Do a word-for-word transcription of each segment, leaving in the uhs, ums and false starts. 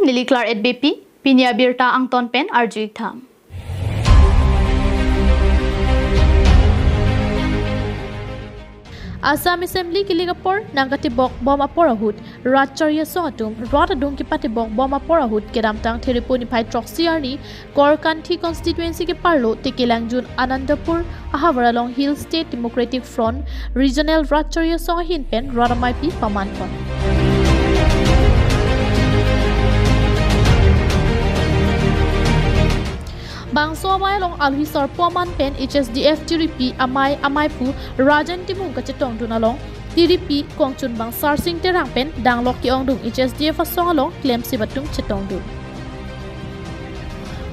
Neli Claret Beypi, pini abirta angton pen arju-ik tha. Assam Assembly kelik apor nangkatebok bom apor ahut, Ratchari asong atum rat adung kepatebok bom apor ahut kedamtang Thiripu niphai throksi arni Korkanthi constituency keparlo Tekelangjun Anandapur ahavar along Hill State Democratic Front Regional Ratchari asong ahin pen rat ameipi paman pon. Bangso amei along alohi sarpo aman pen H S D F tiripi amei ameiphu Rajan Timung kachetongdun along tiripi kongchunbang Sarsing Terang pen danglok ke-ongdung H S D F asong along klemsip atum chetongdun.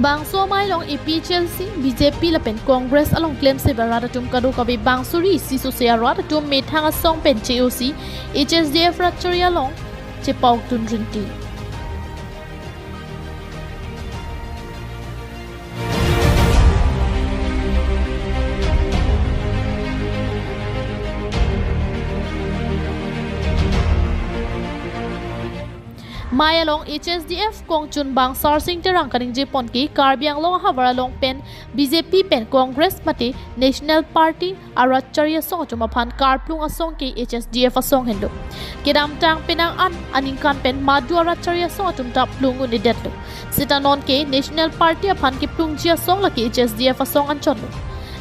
Bangso amei along A P H L C, B J P lapen Congress along klemsip arat atum kadokave bang suri isi sose arat atum methang asong pen che-osi H S D F Ratchari along chepaukdun rinti. Amei along H S D F kongchunbang Sarsing Terang kaningje pon ke Karbi Anglong ahavar along pen B J P pen Congress mate National Party aratchari asong atum aphan karplung asong ke H S D F asong henlo. Kedamtang penang an aningkan pen madu aratchari asong atum ta plung un-edetlo. Seta non ke National Party aphan keplungji asong lake H S D F asong anchotlo.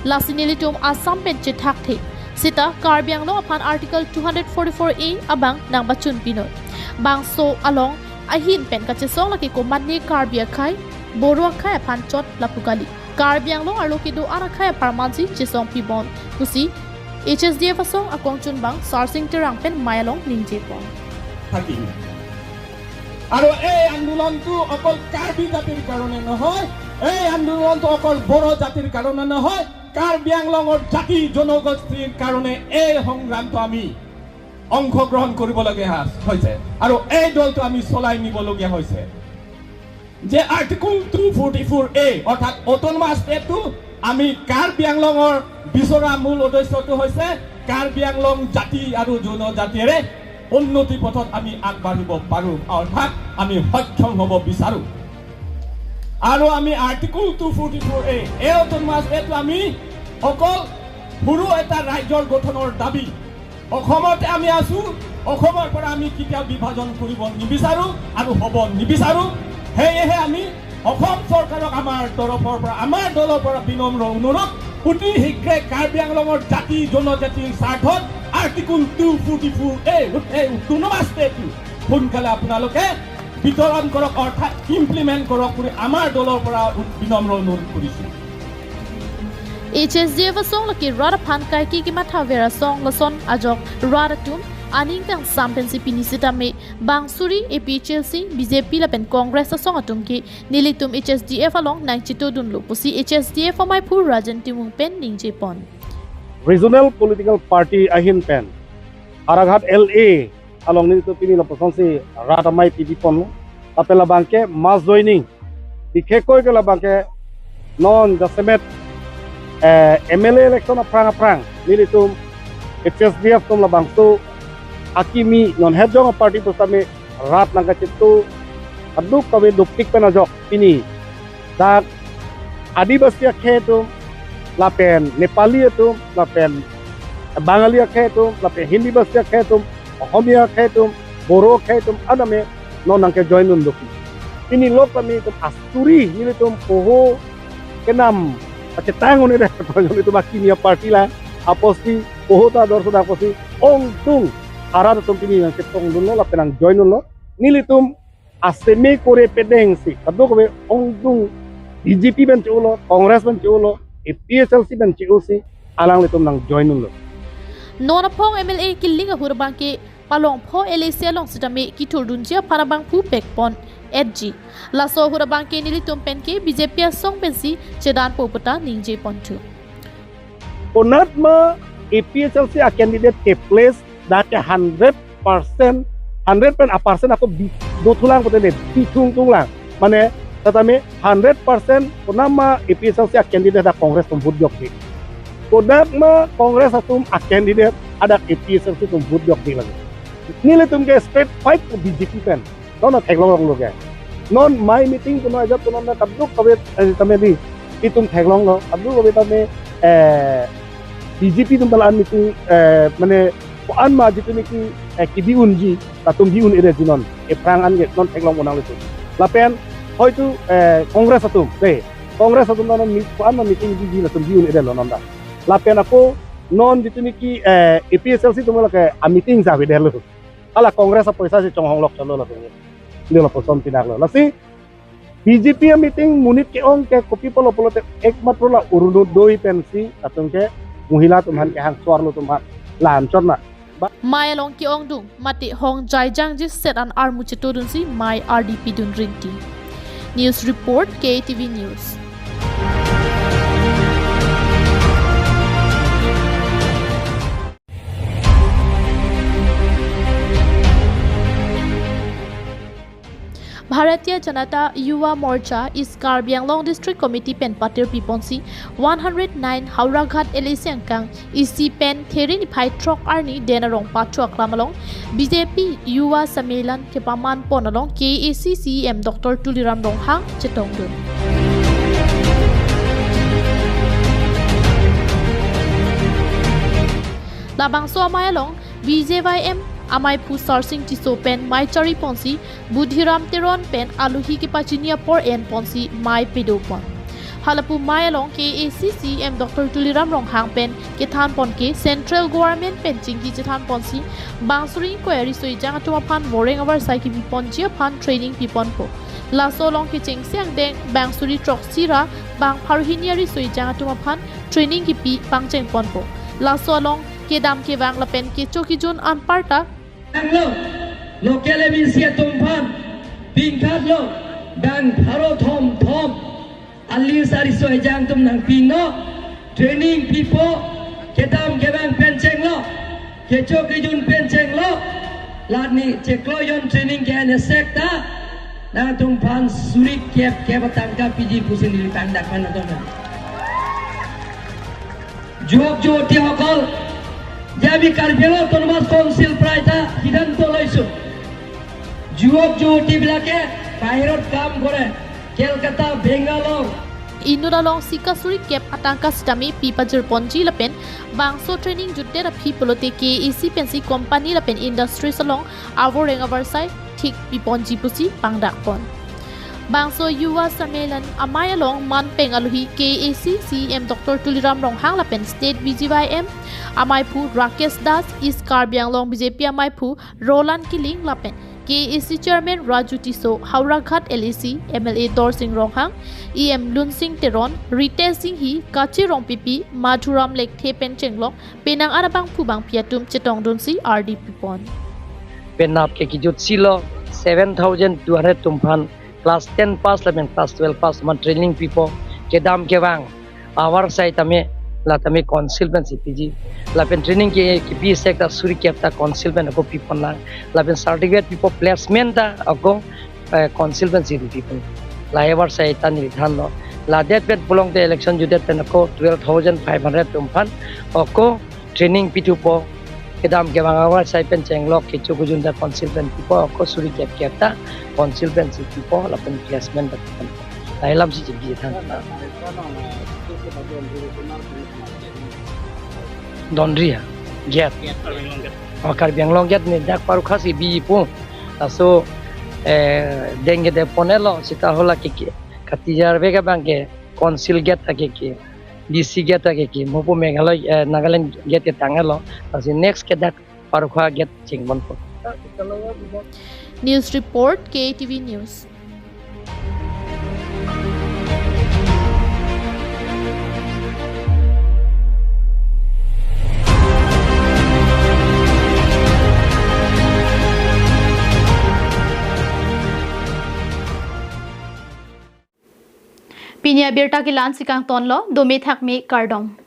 Lasi nelitum Assam pen chethakthe. Seta Karbi Anglong aphan Article two hundred forty-four A abang nangpachun pinoi. Bangso along ahin pen kachesong lake komatne Karbi akhei, Boro akhei aphan chot lapu kali. Karbi Anglong arlo kedo-an akhei apharmansi chesong pibom pusi H S D F asong akongchunbang Sarsing Terang pen amei along ningje pon. থাকিম। আৰু এই আন্দোলনটো অকল কাৰ্বি জাতিৰ কাৰণে নহয়, এই আন্দোলনটো অকল বড়ো জাতিৰ কাৰণে নহয়, কাৰ্বি আংলঙৰ জাতি জনগোষ্ঠীৰ কাৰণে এই সংগ্ৰামটো আমি অংশগ্ৰহণ কৰিবলগীয়া হৈছে আৰু এই দলটো আমি চলাই নিবলগীয়া হৈছে। যে আৰ্টিকল টু ফৰ্টি ফ'ৰ এ অৰ্থাৎ অট'নমাছ ষ্টেটটো আমি কাৰ্বি আংলঙৰ বিচৰা মূল উদ্দেশ্যটো হৈছে কাৰ্বি আংলং জাতি আৰু জনজাতিৰে উন্নতি পথত আমি আগবাঢ়িব পাৰোঁ, অৰ্থাৎ আমি সক্ষম হ'ব বিচাৰোঁ। আৰু আমি আৰ্টিকল টু ফৰ্টি ফ'ৰ এ, এই অট'নমাছ ষ্টেটটো আমি অকল সৰু এটা ৰাজ্যৰ গঠনৰ দাবী, অসমতে আমি আছো, অসমৰ পৰা আমি কেতিয়াও বিভাজন কৰিব নিবিচাৰো আৰু হ'ব নিবিচাৰো। সেয়েহে আমি অসম চৰকাৰক আমাৰ তৰফৰ পৰা, আমাৰ দলৰ পৰা বিনম্ৰ অনুৰোধ, অতি শীঘ্ৰে কাৰ্বি আংলঙৰ জাতি জনজাতিৰ স্বাৰ্থত আৰ্টিকল টু ফৰ্টি ফ'ৰ এ, এই অট'নমাছ ষ্টেটটো সোনকালে আপোনালোকে বিতৰণ কৰক, অৰ্থাৎ ইমপ্লিমেণ্ট কৰক বুলি আমাৰ দলৰ পৰা বিনম্ৰ অনুৰোধ কৰিছো। H S D F asong lake rat aphan kaike kemathaver asong lason ajok rat atum aning kangsam pensi pini sitame bang suri A P H L C, B J P lapen Congress asong atum ke nelitum H S D F along nangchetongdunlo pusi H S D F ameiphu Rajan Timung pen ningje pon. Regional political party ahin pen Howraghat L A along nelitum pini lapuson si rat amei pipi ponlo. Lapen labang ke mass joining. Dikhekoi ke labang ke non jasemet, eh, M L A election aphrang aphrang nelitum H S D F atum labangso akimi non het jong aparty pusitame rat nangkachetong aduk kave dopik pen ajok pini dak Adivasi akhei atum, lapen Nepali atum, lapen Bangali akhei atum, lapen Hindi Bhasi akhei atum, Ohomia akhei atum, Boro akhei atum, adame non nangkejoin un doki. Pini lok kami atum asuri, nelitum poho kenam, pachetang un-edet, nelitum akimi aparty la, apotsi, poho ta dor sudah apotsi, ongdung, arat atum pini nangchetongdunlo, lapen nangjoin unlo, nelitum aseme kore pedengsi, kadokave ongdung B J P pen che-olo, Congress pen che-olo, A P H L C pen che-osi, alanglitum nangjoin unlo. Non aphong M L A kelik ahut abang ke palongpho L A C along sitame kethurdunji aphan abangphu pekpon etji. Laso ahut abang ke nelitum pen ke B J P asong pensi chedanpo puta ningje ponthu. Konatma A P H L C a candidate ke place dak ke hundred percent, hundred pen a percent ako bi dothulang kote ne, bithung thunglang. Mane, sitame hundred percent konatma A P H L C a candidate dak Congress atum vote jokdi. Konatma Congress atum a candidate hadak A P H L C atum vote jokdi lagi. Nelitum ke straight fight ko B J P pen. Nono theklong rong lo ke. Non amei meeting punon ajat punon na kadokave, eh, tame di, itum theklonglo, kadokave tame, eh, B J P atum ta la-an meeting, eh, mane, ko-an ma jitu niki, eh, kebi unji, latum bi un-edetji non, aphrang an ke non theklong unang lesu. Lapen, hoitu, eh, Congress atum, dei, Congress atum non meet, ko-an ma meeting biji latum bi un-edetlo non ta. Lapen ako, non jitu niki, eh, A P H L C atum lake a meeting javedetlo. Hala Congress apoisa si chonghonglok chalo latum. Nilo poson pinaklo. Lasi, B J P a meeting monit ke-ong ke kopi pulo pulote ekmatro la Orunodoi pensi latum ke mohila atum aphan kehang, suarlo atum aphan la-an chot na. Ba- Mei along ke-ongdung mate hong jaijangji set an armu chetodunsi mei ardi pidun rinti. News report, K T V News. Bharatiya Janata Yuva Morcha East Karbi Anglong District Committee pen patir piponsi one hundred nine Howraghat L A C angkang isi pen Theri niphai throk arni den arong pacho aklam along B J P Yuva Sammelan kepaman pon along K A A C C E M Doctor Tuliram Ronghang chetongdun. Labangso amei along B J Y M ameiphu Sarsing Tisso pen mei chari ponsi Budhiram Teron pen alohi kepachini apor en ponsi mei pedo pon. Halapu mei along K A A C C E M Doctor Tuliram Ronghang pen kethan pon ke Central Government pen chingki chethan ponsi bang suri ingkoi ariso ejang atum aphan voreng avarsai kebi ponji aphan training pi ponpo. Laso along kechengsi angdeng bang suri throksi ra bang pharo hini ariso ejang atum aphan training kepi pangcheng ponpo. Laso along kedam kevang lapen kecho kejun anparta lo, local M A C atum aphan pingkhatlo, bang pharo thom thom, alis ariso ejang atum nangpinon, training pipo, kedam kevang pen chenglo, kecho kejun pen chenglo, la neli cheklo jon training ke-en esek ta, nangtum aphan suri kep kep atangka piji pusi neli pangdak man atum. যুৱক যুৱতীসকল, যে আমি কাৰ্বি Anglong autonomous council প্ৰায় এটা সিদ্ধান্ত লৈছো, যুৱক যুৱতীবিলাকে বাহিৰত কাম কৰে, কেলকাতা, Bangalore. Inut along sika suri kep atangka sitame pi pajir ponji lapen bangso training jutdet aphi pulote K A A C pensi company lapen industries along avoreng avarsai thik pi ponji pusi pangdak pon. Bangso Yuva Sammelan amei along manpeng alohi K A A C C E M Doctor Tuliram Ronghang lapen State B J Y M ameiphu Rakesh Das, East Karbi Anglong B J P ameiphu Roland Killing lapen K A A C Chairman Raju Tisso, Howraghat L A C, M L A Dorsing Ronghang, E M Lunsing Teron, Ritesh Enghi, Kachi Rongpipi, Madhuram Lekthe pen chenglok penang an abangphu bangphi atum chetongdunsi ardi pipon. Penap ke kejutsi lo seven thousand two hundred atum aphan class ten pass lapen class twelve pass atum aphan training pipo, kedam kevang avarsai tame, la tame council pensi piji. Lapen training ke, kepi esek ta suri kep ta council pen ako pipon lang. Lapen certificate pipo, placement ta ako, eh, council pensi pipon. La avarsai ta neli thanlo. La det pen pulote election jutdet pen ako twelve thousand five hundred atum aphan ako training pithupo. Kedam kevang avarsai pen chenglok kecho kejun ta council pen pipo, ako suri kep kep ta council pensi pipo, lapen placement ta pipon. Lahei alamsi chingki than. Donri ha, gate. Oh, Karbi Anglong gate neli dak parokha si bipo. Laso, eh, deng gate ponlo, seta hala ke ke, katijar vek abang ke council gate ake ke, D C gate ake ke, mopo Meghalaya, eh, Nagaland gate ke tanglo. Lasi next ke dak parokha gate chingponpo. News report, K T V News. Pini abirta ke la-ansi kangtonlo, dome thakme, kardom.